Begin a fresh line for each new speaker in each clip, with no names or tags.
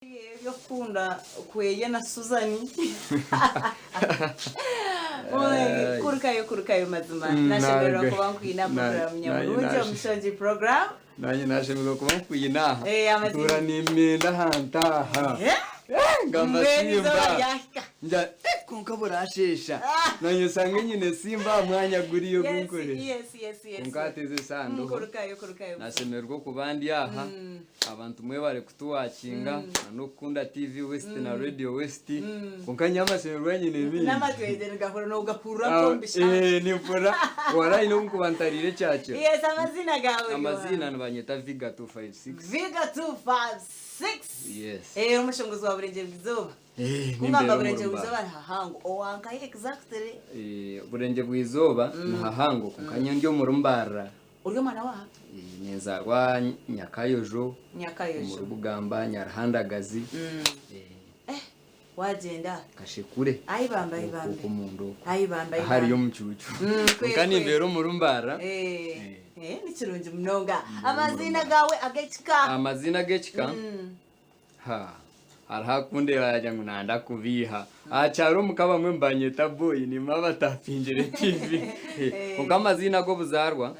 Eby'okukunda kweye na Susan. Kurukayo kurukayo mazima nashemererwa kuba nkwine aha program nyamurungi omushongi program.
Nanye nashemererwa kuba nkwine aha.
Eh, amazima.
Ntuura nimenda aha ntaaha.
Eh?
Ngamba
Mbwenu izooba
Simba.
ryahika.
Ngira eh kwonka burasheesha. Nanye oshange nyine Simba aha mwanya guriya ogu
Yes,
nkorera.
yes, yes, yes.
Kwonka hati ezi eshaaha ndoho.
Kurukayo kurukayo.
Nashemererwa okuba ndi aha. Abantu mwebare kutuwakinga na n'okukunda TV West na Radio West. Kwonka nyowe amashemererwa nyine mingi.
N'amatwegye nigahurira nogahurira nk'omu bishaka.
Eh, nimpurira warayi n'obu nkuba ntariire ekyakiro.
Yes, amazina gawe ni
Amaziina
oha?
nibanyeta Viga 256.
Viga 256.
Yes.
Eh, omushongozi wa Burengyerwa Izooba.
Eh,
Kungamba
nimbeera omu
Burengyerwa
Rubara.
Izooba ni hahango. Owankahi exactly?
Eh, Burengyerwa Izooba ni hahango kwonka nyowe ndi omuri Mbarara.
Ori omwana waaha?
Ninzaarwa Nyakayojo,
Nyakayojo.
omuri Bugamba, Nyaruhandagazi.
Eh, wagyenda?
Kashekure.
Ai bambe, ai bambe.
Okwo omunda okwo.
Ai bambe, ai
Ahariyo
bambe.
omucuucu.
Mm, kwe,
Kwonka
kwe.
nimbeera omuri Mbarara.
Eh, eh, ni kirungi munonga. Amaziina gaawe ag'ekika?
Amaziina ag'ekika? Ha, hariho akundeeba yaagira ngu nanda kubiiha. Aha kyaro omuka abamwe nibanyeta boyi niimwe abatapingire TV. Kwonka amaziina ag'obuzaarwa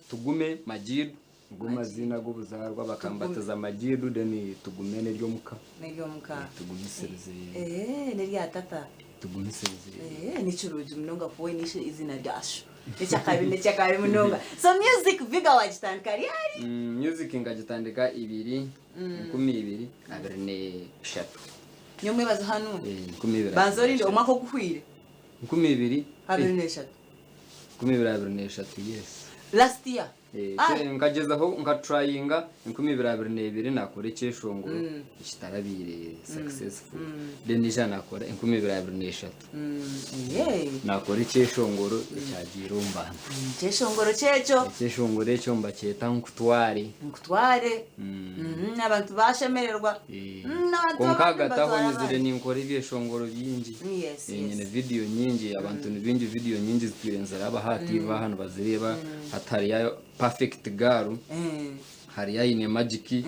Tugume Majidu nigo maziina ag'obuzaarwa bakambatiza Majidu then Tugume n'ery'omuka.
N'ery'omuka.
Tugumisirize.
Eh, n'erya tata.
Tugumisirize.
Eh, ni kirungi munonga kuba oine eiziina rya sho. N'ekyakabi n'ekyakabi munonga. So music Viga waagitandika ryari?
Music nkagitandika ibiri 2023.
Nyomwebazo hanu.
Eh, 2023.
Banza orinde omwaka oguhwire.
2000.
23.
2023 yes.
Last year.
Eh,
Ah.
nkagyezaho nkatrayinga 2022 nakora ekyeshongoro ekitarabiire successful. Then ija nakora 2023. Naakora ekyeshongoro ekyagiire omu bantu.
Ekyeshongoro kyekyo.
Ekyeshongoro ekyo nibakyeta Nkutware.
Nkutware. Abantu bashemererwa.
Kwonka ahagati aho nyizire ninkora ebyeshongoro bingi. Nyine vidiyo nyingi, abantu ni baingi vidiyo nyingi zitwire niziraba aha TV aha nibazireeba. Hati hariyo Perfect Girl. Hariyo Aine Magic,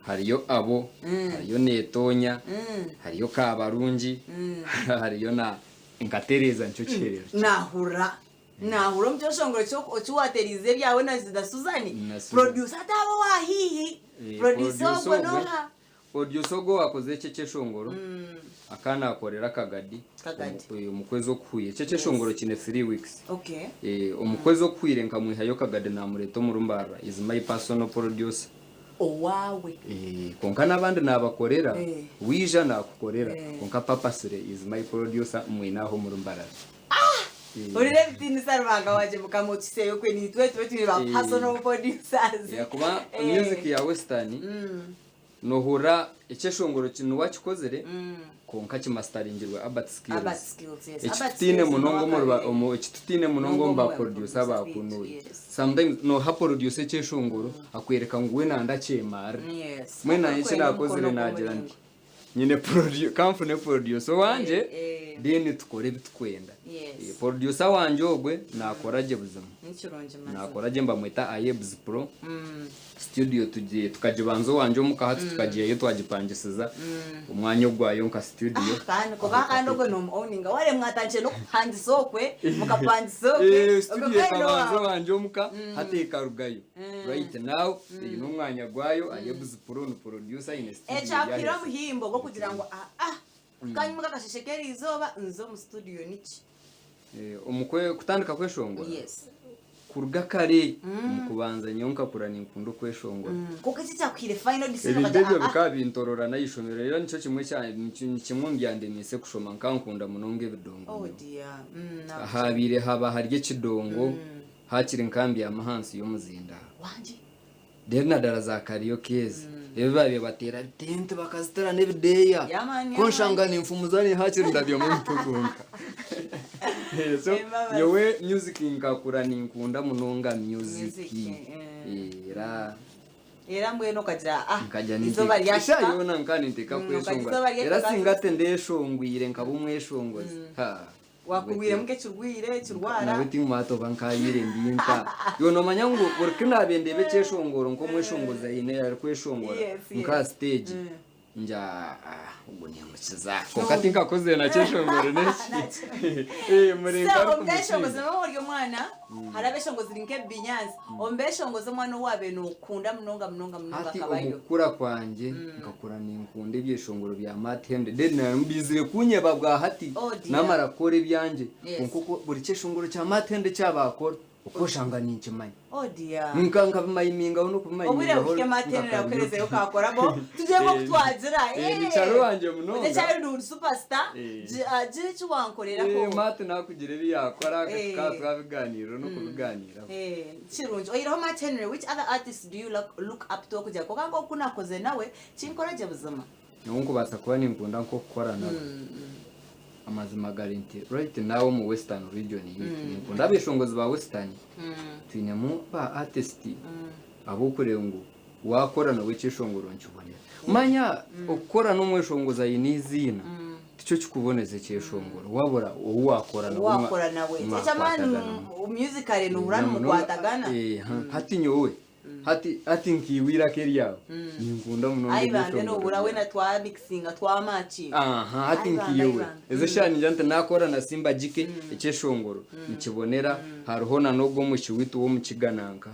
hariyo Abo, hariyo Netonya, hariyo Kabarungi, hariyo na Nkatereeza nikyo kiherero kye.
Nahurira nahurira omu kyeshongoro eki watereize ebyawe na na Susan,
Na Susan.
producer ataaba owa haihi,
Eh,
producer
producer
ogwo
ogwe
n'oha?
Producer ogwo owakoze eki ekyeshongoro akaba nakorera Kagadi
Kagadi.
omu kwezi okuhwire. Eki ekyeshongoro kiine 3 weeks.
Okay.
Omu kwezi okuhwire nkamwihayo Kagadi namureta omuri Mbarara. Is my personal producer.
Owaawe.
Kwonka n'abandi nabakorera,
Eh.
waija nakukorera
Eh.
kwonka purposely is my producer mwine aho omuri Mbarara.
Hurira ebitiinisa Ruhanga wangye Mukama otuhiseyo kwe niitwe tube turi ba personal producers.
Ahakuba
Eh.
music ya western Nohurira ekyeshongoro ki niwe akikozire kwonka kimasitaringirwe Albert Skills.
Albert Skills, yes.
Eki
Albert
tutaine
Skills
munonga
niwe
omuri ba-
akabire.
omu eki tutaine munonga omu ba
Munonga omu
producer ba
producer
kunuya.
baitu, yes.
Sometimes noha producer ekyeshongoro akwereka ngu we nanda akyemarire.
Yes.
Mbwenu nanye eki
Akwenda
nakozire
omukono
nagira
gw'omuringo.
nti nyine produ kanfune producer owangye
Eh, eh.
then tukore ebi tukwenda.
Yes.
Eh, Producer wangye ogwe nakora gye buzima.
Ni kirungi mazima.
Nakora gye nibamweta Ayebs Pro. Studio tugi tukagibanza owangye omuka hati tukagihayo twagipangisiza omwanya ogwayo nka studio.
Kandi kuba kandi ogwe nomu owninga wareba mwatandikire nokupangisa okwe mukapangisa okwe
Eh,
ogwe
studio
kandi
ekabanza
nowawe.
owangye omuka hati ekarugayo. Right now eine omwanya gwayo Ayebs Pro ni producer aine studio eri
Ekyakuhire
ah'ensi.
omuhimbo gw'okugira ngu aa kanyima kakasheshe k'erizooba nze omu studio niki?
Eh, omu kwe- kutandika kweshongora
Yes.
Kuruga kare omu kubanza nyowe nkakura ninkunda okweshongora.
Kwonka eki ekyakuhaire final decision
Ebintu
okagira
ebyo
ah ah.
bikaba bintorora n'ahaishomero era nikyo kimwe kya ni kimwe omu byandemiise kushoma nkaba nkunda munonga ebidongo
Oh
nyowe.
dear. Mm,
Ahabaire haba hari ekidongo hakiri nkambyama ahansi y'omuzindaaro.
Wangi.
Reero nadara za karaoke ezi ebi baabaire bateera tenti bakaziteera n'ebideeya
Yeah man, yeah
ku
man.
nshanga ninfumuza ni hakiri ndabyamu omutwe gwonka. So
Embabazi.
nyowe music nkakura ninkunda munonga music.
Music, eh.
Era
Era mbwenu okagira ah
nkajya
izooba
ninteeka
ryahika.
eshaaha yoona nkaba ninteeka
Mm, okagira
kweshongora
izooba
era
ryahika
singa tindeshongwire nkaba omweshongozi Ha.
Wakugwiremu nk'ekirwaire, ekirwara.
Nawe tinkubaasa oba nkabaire ndi nka. Iwe noomanya ngu buri ku naabaire ndeeba ekyeshongoro nk'omweshongozi aine arikweshongora
Yes, yes.
nk'aha siteegi. Ngya ah, ogu nimukiza. Kwonka tinkakozire na kyeshongoro n'eki. Eh, muri
So
nka
omu beshongozi
arikumusinga.
noba ori omwana hariho abeshongozi ri nk'ebinyansi omu beshongozi omwana ou waabaire nookunda munonga munonga munonga
Hati
akaba
omu
yo
kukura kwangye nkakura ninkunda ebyeshongoro bya Matt Henry then nari bizire kunyeba bwa hati
Oh dear.
namara kukora ebyangye
Yes.
kwonka oku buri kyeshongoro kya Matt Henry ekyaba akora Okweshanga ninkimanya.
Oh dear.
Nka nkabimayimingaho
Obwire
n'okubimayimingaho
buhike Martin
nkakabiri.
nakuherezeyo okakorabo tugire nk'oku twagira.
Eh, ni Charo wangye munonga.
Otakyari uri superstar.
Eh.
Gira eki wankorerako.
Eh, Martin nakugira ebi yakora
Eh.
tukaba twabiganirira n'okubiganiraho.
Eh, kirungi. Oyihireho Matt Henry, which other artist do you look, look up to okugira kwonka nk'oku nakoze nawe kinkora gye buzima.
Nyowe nkubaasa kuba ninkunda nk'okukora nabo. Amazima gari nti right now omu western region yaitu ninkunda abeshongozi ba western twinemu ba artist abokureba ngu wakora nawe ekyeshongoro nikibonera. Manya okukora n'omweshongozi aine eiziina tikyo kikuboneza ekyeshongoro wabura ou wakora nawe
Wakora nawe. Eky'amaani musically nohurira nimukwatagana.
Hati nyowe Hati hati nkaiwe eiraka eryawe ninkunda munonga
Ai bambe
ebyeshongoro
nohurira
byawe.
weena twamikisinga twamakinga.
Aha, hati
Ai bambe, ai
nkaiwe
bambe.
ezo eshaaha ningira nti nakora na Simba Jike ekyeshongoro nikibonera hariho na n'ogwo omwishiki waitu w'omukiga nanka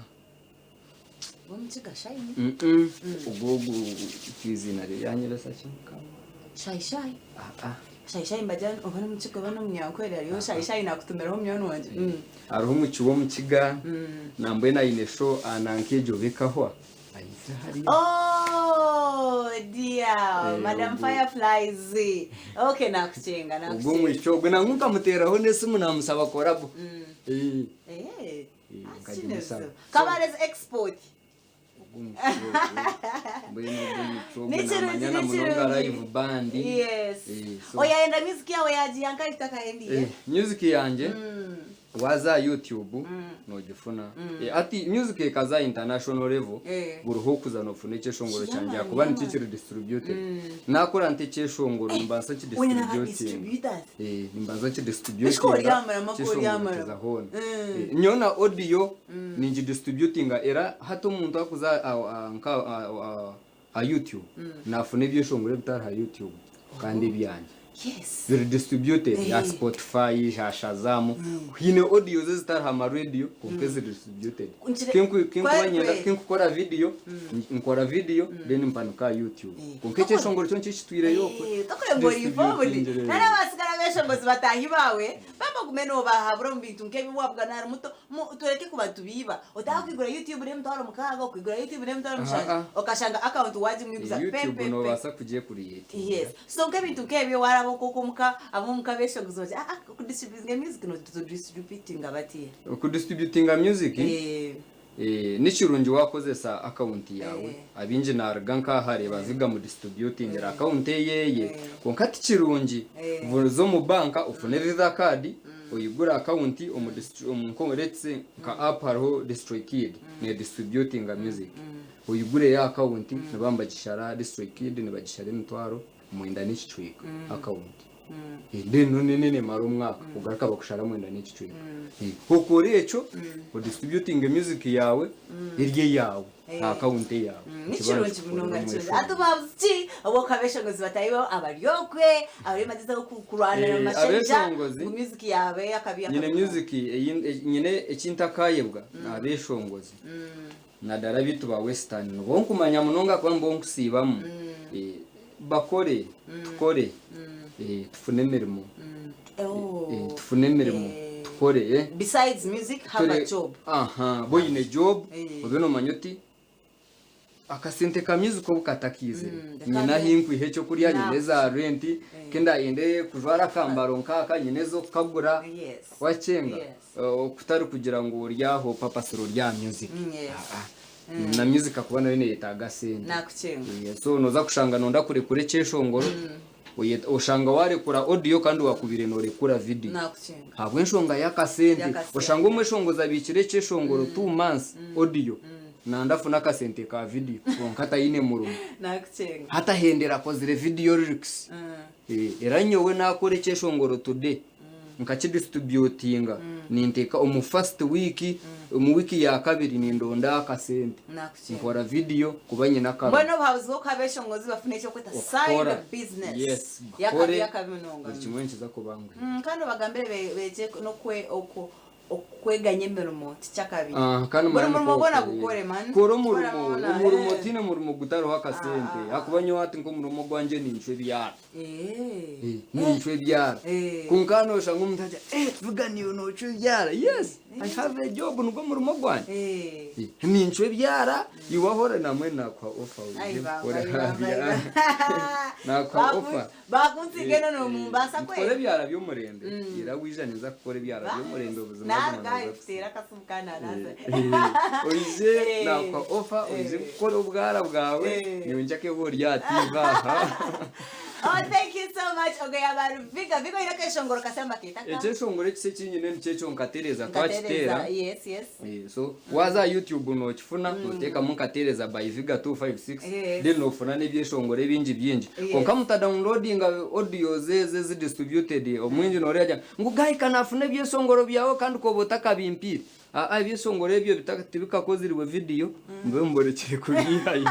W'omukiga Shine?
Mm-mm. Ogwo ogu eiziina rye ryanyebesa ki mukama
Shai Shai.
Ah, ah.
Shai Shai mbagira oba n'omukiga oba n'omunyankore hariyo Shai Shai nakutumiraho munywani wangye.
Hariho omuki w'omukiga nambwenu aine show aha nanka egyo bekahwa aija hariya.
Oh dear,
Eh,
Madam
ogwo
Fireflies. Okay, nakucenga,
ogwo
nakucenga.
omwishiki ogwe nangwa nkamuteraho n'esimu namusaba korabo. Eh,
Eh,
eh,
ah,
nkagimusaba.
kino Kabarezi export.
Ogwo omwishiki ogwo mbwenu ogwo omwishiki ogwe
Nikirungi,
namanya na munonga
nikirungi.
live band.
Yes.
Eh, so
Oyayenda music yawe yagiya nkahi tutakahendiye?
Eh, music yangye waza aha YouTube nogifuna. Eh, hati music ekaza aha international level
Eh.
buriho okuza nofuna ekyeshongoro kyangye
Kiyamani,
ahakuba nikyo
yamani.
kiri distributed. Nakora nti ekyeshongoro nimbanza
Wena naba
nkidistributinga.
distributors.
Eh, nimbanza
Eshiko
nkidistributinga
oryamara, mako
ekyeshongoro
oryamara.
kiza hoona. Eh, nyowe na audio ningidistributinga era hati omuntu akuza aha- aha- nka aha- aha- aha YouTube nafuna ebyeshongoro ebitari aha YouTube kandi ebyangye.
Yes.
Ziri distributed aha
Eh.
Spotify, aha Shazam, haine audios ezitari aha ma radio kwonka eziri distributed.
Nkire-
Kinkuba
Kweri
nyenda
kweri.
kinkukora video, nkora video then mpanika aha YouTube.
Eh.
Kwonka ekyeshongoro kyo nikyo kitwireyo okwe.
Eh, tokore ngu ori involved.
Distributingire.
Nari abasigara abeshongozi bataahi baawe, baba ogume noobahabura omu bintu nk'ebi wabugana ahari muto, Mu, tureke kuba nitubiiba. Otaaha kwigura YouTube n'emitwaro mukaaga, okwigura YouTube n'emitwaro mushanju,
Aha.
okashanga account waagimwiguza pe
YouTube
pe pe.
noobaasa kugyekuriyetinga.
Yes. So nk'ebintu nk'ebyo waaraba okwo omuka, ab'omuka beeshongozi bagira ah ah okudistributinga music notudistributinga batiya.
Okudistributinga music,
Eh.
eh, ni kirungi waakozesa account yaawe.
Eh.
Abaingi naaruga nk'aha areeba Viga amudistributingira account eyeye.
Eh.
Kwonka ti kirungi.
Eh.
Za omu banka ofune visa card, Oyigure akawunti omu distri omu nko let's say nka app hariho DistroKid ne distributinga music. Oyigureyo akawunti nibaba nibagishara DistroKid nibagishara emitwaro mwenda n'ekicweka akawunti. Then none nemara omwaka ogaruka bakushara mwenda n'ekicweka. Okore ekyo odistributinge music yaawe eri eyaawe.
Eh.
aha akawunti eyaawe.
Ni kirungi munonga ni kirungi. Hati obabuze ki obw'okabeshongozi bataahi baawe abari okwe abariyo nibagyezaho kurwanira
Eh,
omu mashaija
abeshongozi
ngu music yaawe ey'akabi
nyine music nyine eki ntakayebwa abeshongozi nadara abaitu ba western nibo nkumanya munonga ahakuba nibo nkusiibamu Eh, bakore tukore eh, tufune emirimo
Oh.
Eh, tufune emirimo
Eh.
tukore eh.
Besides music have a
Tore-
job.
Aha, bo oyine job
Eh.
obe nomanya oti akasente ka music obu katakiizire
Mm,
nyine ahi nkwiha ekyokurya nyine eza rent kindayende kujwara akambaro nkaka nyine ez'okukagura
Yes.
wakyenga
Yes.
Eh, kutari kugira ngu ori aho papasire ori aha music
Yes.
Ah, ah. Na music akuba nayo neyetaaga sente
Nakucenga.
Eh, so noza kushanga nonda kurekura ekyeshongoro Oshanga warekura audio kandi wakubire norekura video.
Nakukinga.
Ahabw'enshonga y'akasente.
Y'akasente.
Oshanga omweshongozi abiikire ekyeshongoro 2 months audio nanda afune akasente ka video kwonka taine murimo.
Nakukinga.
Hati ahendera akozire video lyrics. Era nyowe nakora ekyeshongoro today. Nkakidistributinga ninteeka omu first week, omu wiiki ya kabiri nindonda akasente
Nakukyenda.
nkora vidiyo kuba nyine akaruru.
Mbwenu obuhabuzi bw'okuha abeshongozi bafune eky'okweta side
Okukora
business.
yes
Yakabi
bakore
yakabi munonga.
buri kimwe nikiza kubanguhira.
Kandi obagambire be- beegye n'okwe okwo okweganya emirimo tikyakabi.
Ah, kandi
Buri
manya
murimo
nikwo
gwona
okore.
gukore man.
Kora
Kora
omurimo,
wona,
omurimo
eh.
tihaine murimo gutariho akasente.
Ah.
Ahakuba nyowe hati nk'omurimo ogwangye nincwa ebyara.
Eh.
Nincwa ebyara.
Eh.
Kwonka noshanga omuntu agira eh vuga niiwe nocwa ebyara. Yes, I have a job nigwo murimo gwangye.
Eh.
Eh, Nincwa ebyara, iwe ahu ori namwe nakuha offer
Ai
oije
baba,
kukora
ai baba, ai
aha byara.
baba.
Nakuha
Baku-
offer.
Bakunsiga eno nomumbasa
Nitukora
kweli.
ebyara by'omurembe. Ira waija ninza kukora ebyara by'omurembe buzima
Naruga
buzima
ahi
ninza
kuteera akasimu kananasa.
Oije
Eh.
nakuha offer oije kukora obwara bwawe
Eh.
nyowe njakeba ori aha TV aha.
Oh, thank you so much. Okay, abantu Viga, Viga oine akeshongoro kasya baketa ka.
Ekyeshongoro ekisya ekinyine nikyo ekyo nkatereza twakiteera.
Nkatereza. Yes, yes.
Eh, so waza aha YouTube nokifuna noteekamu nkatereza by Viga 256
Yes.
then nofuna n'ebyeshongoro ebingi bingi.
Yes.
Kwonka muta downloadinga audios ezi ezi distributed omwingi noreeba agira ngu guy kanafuna ebyeshongoro byawe kandi koba otakabimpiire. Aa ebyeshongoro ebyo tibikakozirwe video mube muborekire kubiihayo.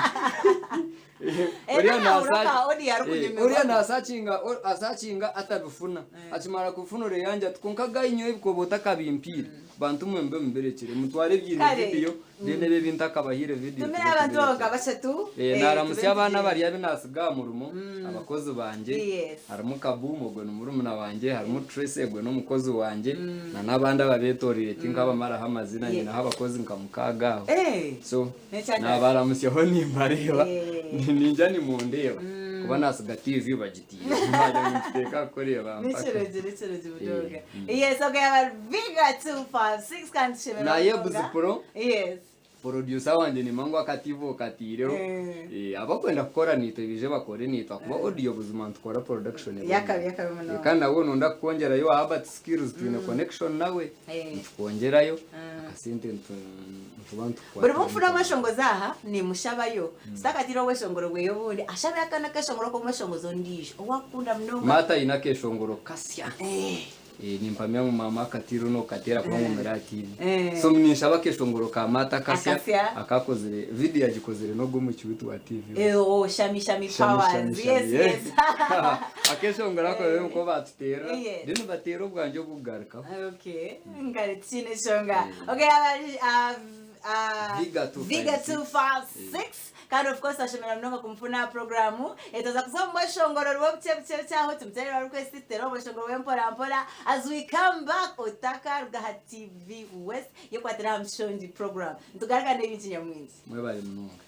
Era nahurira ka audio arikunyumirwa.
Oriya nasakinga asakinga atabifuna akimara kubifuna oreyangye ati kwonka guy nyowe ebi koba otakabimpiire bantu mwe mube mubirekire mutware ebiine
Kare.
video then ebi ebintakabahaire video
Tumire
tube
abantu
tubirekire.
nka bashatu.
Eh,
eh,
naramutsya
tube
abaana
nitugyenda.
bari abu nasiga aha murimo abakozi bangye
Yes.
harimu Kaboom ogwe ni murumuna wangye harimu Tracy ogwe n'omukozi wangye na n'abandi ababetoreire tinkabamaraho amazina
Yeah.
nyinaho abakozi nka mukaaga aho
Eh.
so
N'ekyanga-
nabaramutsyaho nimbareeba
Eh.
ninja nimundeeba kuba nasiga TV bagitiire naagira ngu nituteeka kukureeba mpaka
Nikirungi, nikirungi munonga. Yes, okay, abantu Viga 256 kandi tushemererwa
Na Yebz
munonga.
Pro.
Yes.
Producer wangye nimba ngu akatiiva okatiireho
Eh.
Eh, abakwenda kukora naitwe baije bakore naitwe ahakuba audio buzima nitukora production ebonire.
Yakabi, yakabi munonga.
Eh, kandi nabwo nonda kukwongyerayo Herbert Skillz twine connection nawe
Eh.
nitukwongyerayo akasente nitu nituba nitukukwata
Buri bu nfuna omweshongozi aha nimushabayo sitakatiire obweshongoro bweye obundi ashabeyo akana akeshongoro k'omweshongozi ondiijo ou akukunda munonga.
Maata aine akeshongoro kasya.
Eh.
Eh, nimpamya ngu maama akatiire nokateera kuba ngumire aha TV.
Eh.
So ninshaba akeshongoro ka Maata akasya
Akasya.
akakozire video agikozire n'ogwo omucwi witu wa TV.
Eh, oh, shami shami
Shami,
powers.
shami,
Yes,
shami,
yes.
Akeshongoro ako rero niko batuteerera.
Yes.
Then bateera obwangye obukugarukaho.
Okay, ngari tiine shonga. Okay, aba
Viga 256.
Viga 256 kandi of course ashemera munonga kumufuna aha programu etoza kuza omu bweshongoro rwe bukye bukye bukye aho tumuteerere request tuteere obweshongoro bwe mpora mpora as we come back otakaruga aha TV West yekwatira aha mushongi program nitugaruka n'ebingi nyamwingi.
Mwebare munonga.